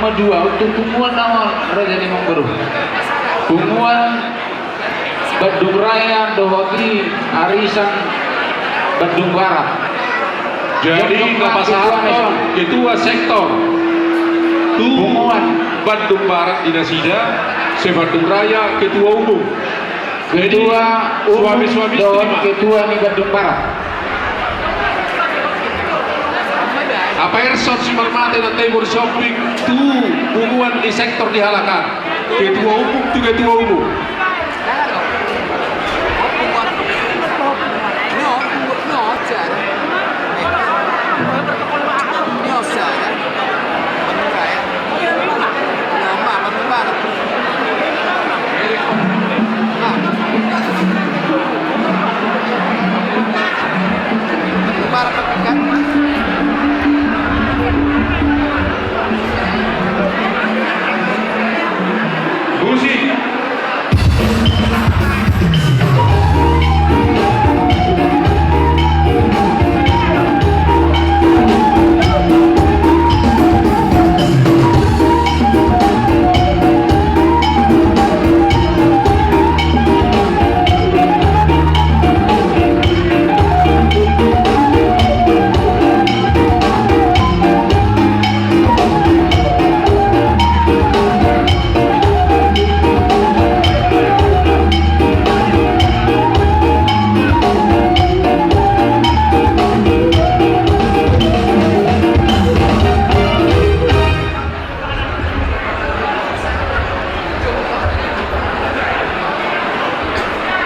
Dua, untuk punguan nama raja ni Manggaru. Punguan Bandung Raya dohot i arisan Bandung Barat. Jadi, ketua sektor. Tu punguan Bandung Barat di nasida, se Bandung Raya ketua umum. Ketua umum dohot ketua ni Bandung Barat. Aperson Simarmata Inanta Ibu Somping tu punguan di sektor di halak an. Ketua umum tu ketua umum.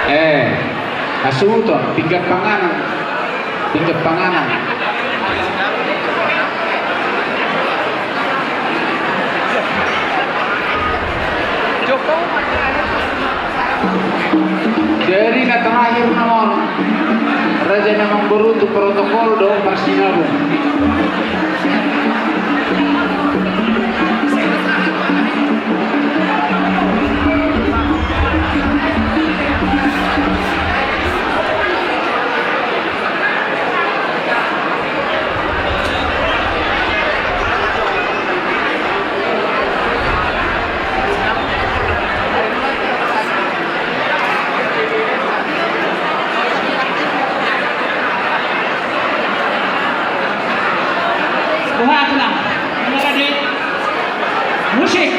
Eh, hasuhuton, pinggan panganan. Pinggan panganan. Jadi na terakhir nama on, raja na mamboru tu protokol dohot parsinabung. Buha tulang. Musik.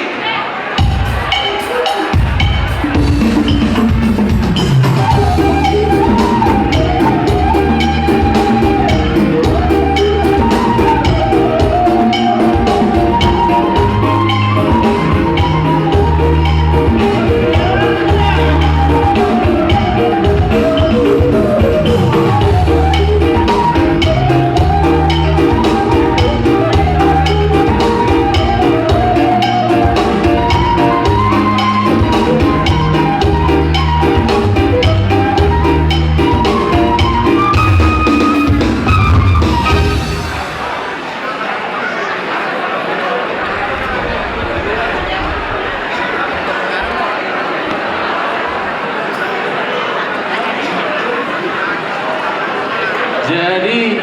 Jadi,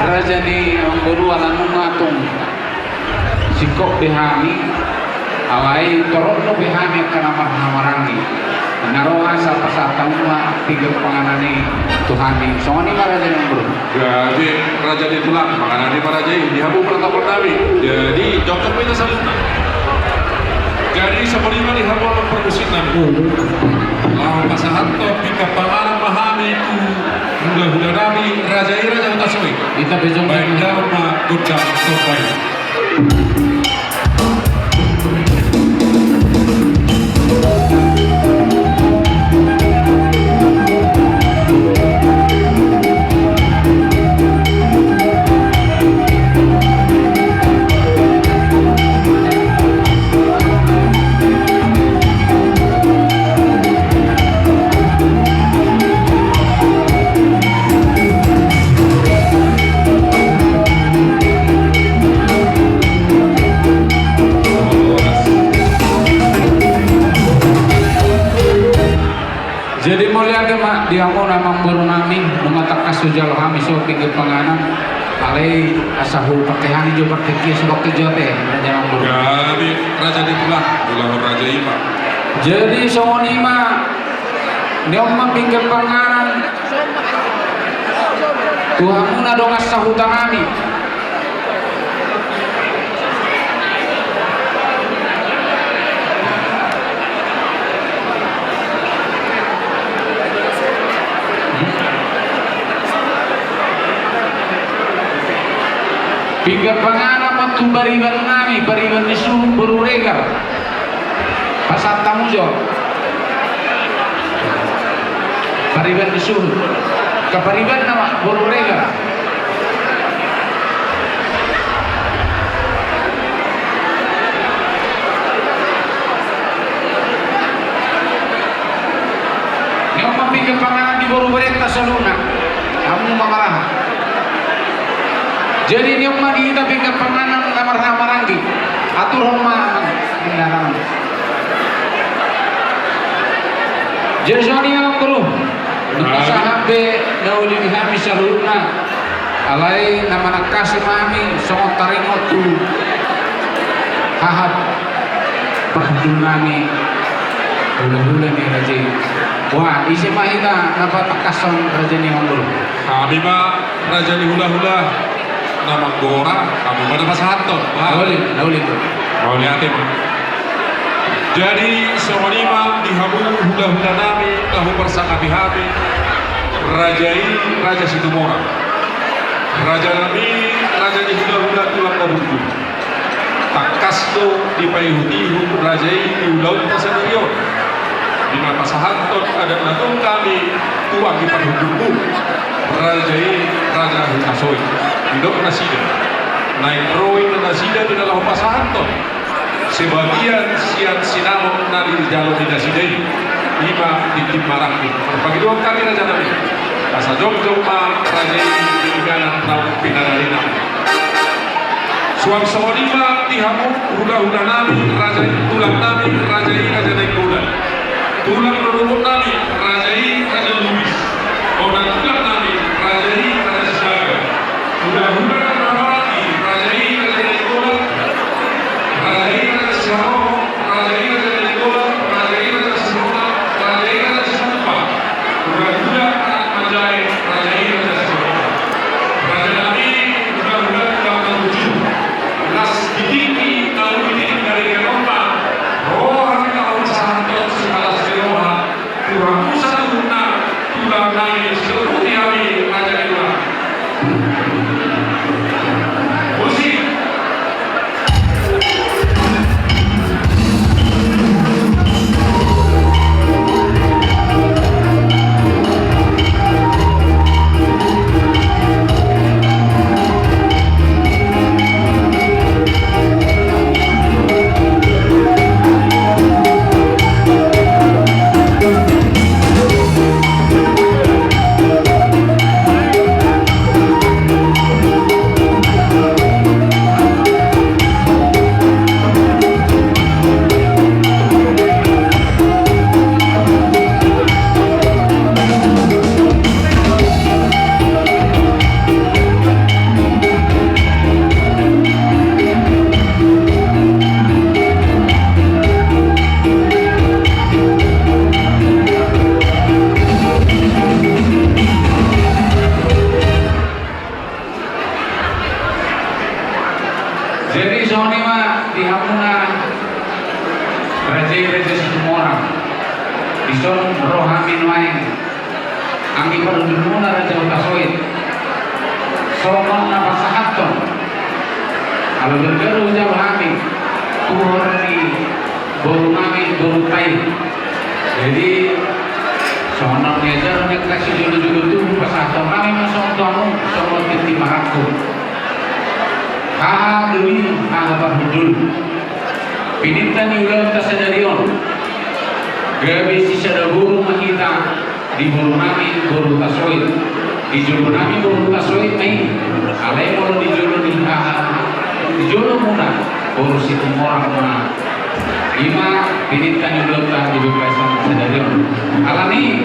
raja ni Amborua, nunga tung singkop be hami, alai torop do be hami angka na marhahamaranggi. Na roha sahat-sahat hamu ma pinggan panganan i tu hami. Songon i ma raja ni Amborua. Gabe raja ni tulang, manganani ma raja i, di hamu protokol nami. Jadi, jongkon ma hita saluhutna. Jadi, songon i ma di hamu amang parmusik nami. Laho pasahathon pinggan panganan ma hami tu hulahula nami, raja i, Raja Hutasoit. Hita pe jongkon. Baen damang ma gondang somba i. Jadi mauliate ma di hamu na mamboru nami, nunga tangkas hujalo hami so pinggan panganan. Alai asa hupangkehangi jo partingkian, so bangke jo ate, Raja Nongguru. Gabe, Raja ni Tulang, ulahon raja i ma. Jadi songon i ma, ni on ma pinggan panganan tu hamuna dongan sahuta nami. Pinggan panganan ma tu pariban nami, pariban ni suhut boru Regar. Pasahat hamu jo. Pariban ni suhut. Kapariban nama boru Regar. Ni on ma pinggan panganan di boru berenta saluhutna. Hamu ma marhaha. Jadi ni on ma di hita pinggan panganan na marhaha maranggi. Aturhon ma. Jadi songon i ma, Nongguru. Nunga sahat be na uli ni hami saluhutna. Alai na manangkasi ma hami songon taringot tu haha parhundul nami, hulahula ni raja i. Wah, ise ma hita na patangkashon, raja ni, Nongguru? Hami ma, raja ni hulahula, na manggora, hamu ma na pasahathon. Wah. Na uli, na uli tu. Mauliate ma. Jadi songon i ma di hamu hulahula nami na huparsangapi hami, raja i Raja Situmorang. Raja nami, raja ni hulahula, tulang na burju. Tangkas do dipaihutihut raja i di ulaonta sadari on. Di na pasahathon adat na tung hami tu anggi parhundulmu, raja i Raja Hutasoit. Didok nasida, naeng ro inna nasida di na laho pasahathon sebagian sian sinamot na dijalo ni nasida i, i ma tintin maranggi. Marpangidoan hami, raja nami, asa jongjong ma raja i di inganan naung pinararinami. Suang songon i ma di hamu hulahula nami, raja i, tulang nami, raja i Raja Nainggolan. Tulang rorobot nami, raja i Raja Lubis. Bona tulang nami, raja i Raja Sidaga. Hulahula na marhahamaranggi, raja i Raja Nainggolan, raja i Raja Siharoho, raja i Raja Nainggolan, raja i Raja Sihombing, raja i Raja Situmorang. Hulahula anak manjae, raja i Raja Sihombing. Raja nami, hulahula tulang na burju. Las di tingki na uli di tingki na denggan on ma, ro hami na pasahathon sipalas ni roha tu hamu saluhutna, tulang nami, sitorop ni hami, raja ni tulang. Musik. Jadi songon i ma di hamuna raja i Raja Situmorang. Dison ro hami nuaeng anggi parhundulmuna Raja Hutasoit songon na pasahathon. Ala bergalo jalo hami tu horong ni boru nami, boru Tair. Jadi songon na niajar ni angka sijolojolo tubu, pasahathon nami ma songon tu hamu songon tintin maranggi. Haha doli, haha parhundul. Pininta ni ulaonta sadari on, gabe sisada boru ma hita di boru nami boru Hutasoit. Di jolo nami boru Hutasoit ma i. Alai molo di jolo ni haha, di jolo muna boru Situmorang ma i. I ma pininta ni ulaonta di bagasan sadari on. Alani i,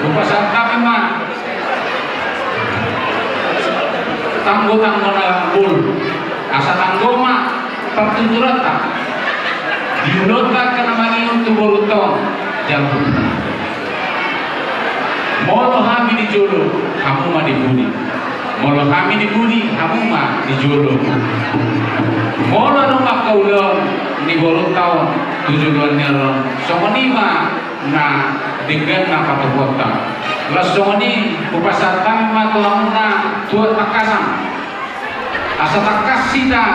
hupasahat hami ma Tanggotanggo na bolu, asa tanggo ma partuturanta. Di ulaonta angka na mangihut tu borunta on, jalo. Molo hami di jolo, hamu ma di pudi. Molo hami di pudi, hamu ma di jolo. Molo adong angka ulaon ni borunta on tu joloan ni ari on, songon i ma na denggan na patupaonta. Laos songon i hupasahat hami ma tu hamuna tuak tangkasan, asa tangkas hita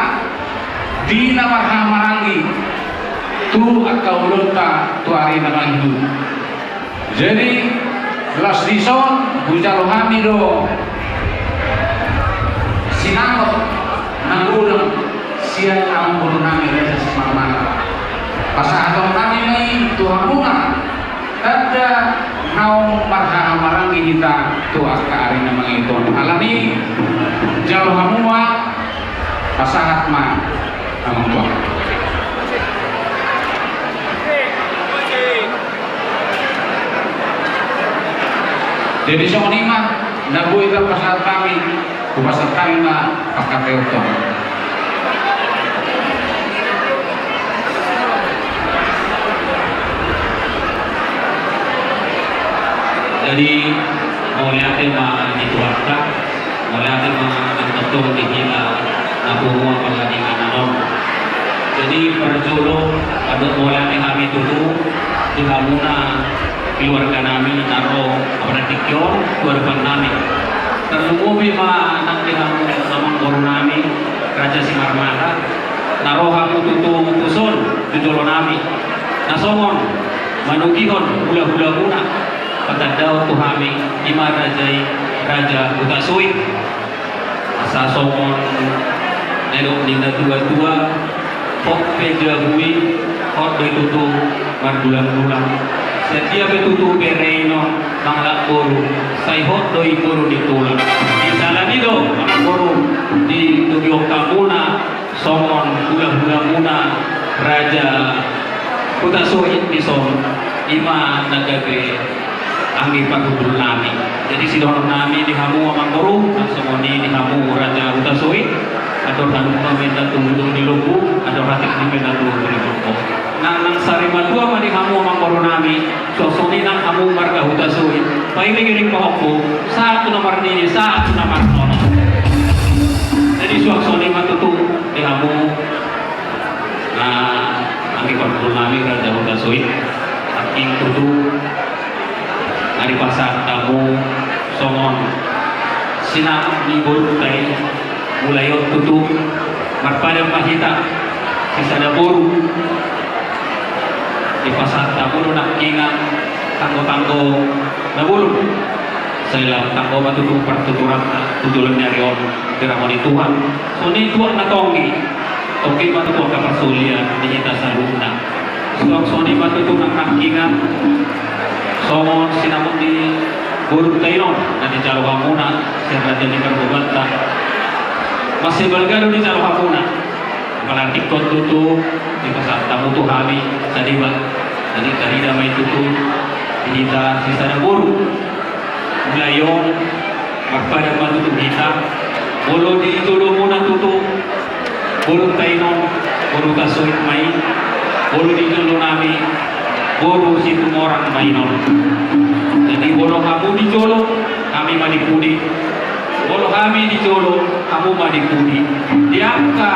di na marhahamaranggi tu angka ulaonta tu ari na mangihut. Jadi laos dison hujalo hami do sinamot na godang sian amangboru nami Raja Simarmata. Pasahaton nami ma i tu hamuna, tanda naung marhahamaranggi hita tu angka ari na mangihut on. Alani i, jalo hamu ma, pasahat ma, amangboru. Jadi songon i ma na boi tarpasahat hami. Hupasahat hami ma pangkataion. Jadi mauliate ma di Tuhanta, mauliate ma di Tuhanta di hita na pungu apala di inganan on. Jadi parjolo mandok mauliate hami tutu di hamuna keluarga nami na ro apala tingki on tu adopan nami. Tarlumobi ma nang di hamu amangboru nami Raja Simarmata, na ro hamu tutu tuson tu jolo nami, na songon manogihon hulahulamuna, patandaon tu hami, i ma raja i, Raja Hutasoit. Asa songon na nidok ni natuatua, hot pe jabu i, hot do i tutu margulanggulang. Sadia pe tutu bere i non mangalap boru, sai hot do i boru ni tulang. Di sala ni do amangboru, di togihon hamuna songon hulahulamuna Raja Hutasoit dison, i ma na gabe anggi parhundul nami. Jadi sidohonon nami di hamu amangboru, songon i di hamu Raja Hutasoit, andor hatik ma i tu hujung ni lombu, andor hatik ma i tu hujung ni lombu. Nang, nang sari matua ma di hamu amangboru nami, songon i nang hamu marga Hutasoit, pairing-iring pahompu, sahat tu na marnini, sahat tu na marnono. Jadi suang songon i ma tutu di hamu, nah, anggi parhundul nami Raja Hutasoit, nangkin tutu na dipasahat hamu songon sinamot ni borunta i, mulai on tutu marpadan ma hita sisada boru. Dipasahat hamu do nangkiningan tanggotanggo na bolon. Sai lam tanggo ma tutu partuturanta tu joloan ni ari on, diramoti Tuhan. Songon i tuak na tonggi, tonggi ma tutu angka parsaulian di hita saluhutna. Suang songon i ma tutu nang nangkiningan songon sinamot ni borunta i non na dijalo hamuna sian raja ni pardenganta. Mansai balga do dijalo hamuna. Apalagi ingkon tutu dipasahat hamu tu hami sadeba. Jadi tarida ma i tutu di hita sisada boru. Mulai on marpadan ma tutu hita. Molo di jolomuna tutu, borunta i non boru Hutasoit ma i. Molo di jolo nami, boru Situmorang ma i non. Jadi molo hamu di jolo, hami ma di pudi. Molo hami di jolo, hamu ma di pudi. Di angka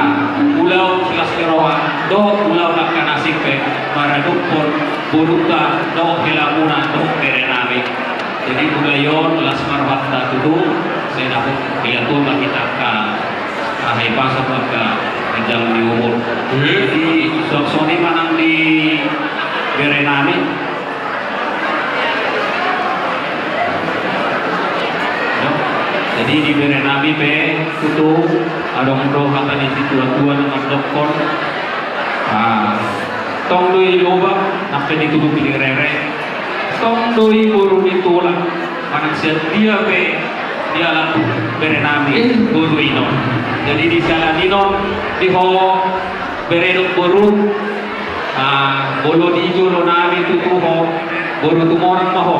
ulaon silas ni roha dohot ulaon angka nasib pe maradophon borunta dohot helamuna dohot bere nami. Jadi mulai on las ma rohanta tutu, sai dapot pilihan Tuhan ma hita angka, ah, hahipason angka ganjang ni umur. Jadi suang songon i ma nang di bere nami. Jadi di bere nami pe tutu adong do hata ni situatua na mandokkon, ah, tong do i lobang nang pe ditutupi ni rere, tong do i boru ni tulang, manang sian dia pe dialap bere nami boru i non. Jadi di siala ni non di ho bere dohot boru, ah, molo di jolo nami tutu ho boru Tumorang ma ho.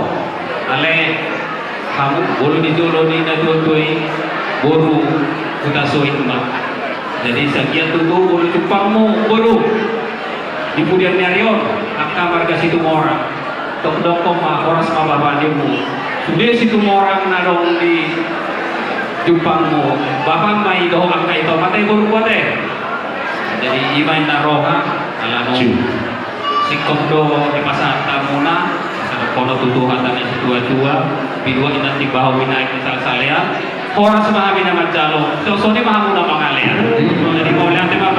Alai hamu molo di jolo ni natuatua i, Boru, hutasoit ma. Jadi sagiat tutu molo jumpangmu boru di pudian ni ari on, angka marga Situmorang, tong dokkon ma horas ma bapa ni ompu. Sude Situmorang na adong di jumpangmu, bapam ma i dohot angka ito, mate boru, mate. Jadi i ma inna roha, alana singkop do dipasahat hamuna. Sadok hono tutu hata ni situatua: Binuat inna timbaho, binahen inna salsalean. Horas ma hami na manjalo, songon i ma hamu na mangalean. Jadi mauliate ma.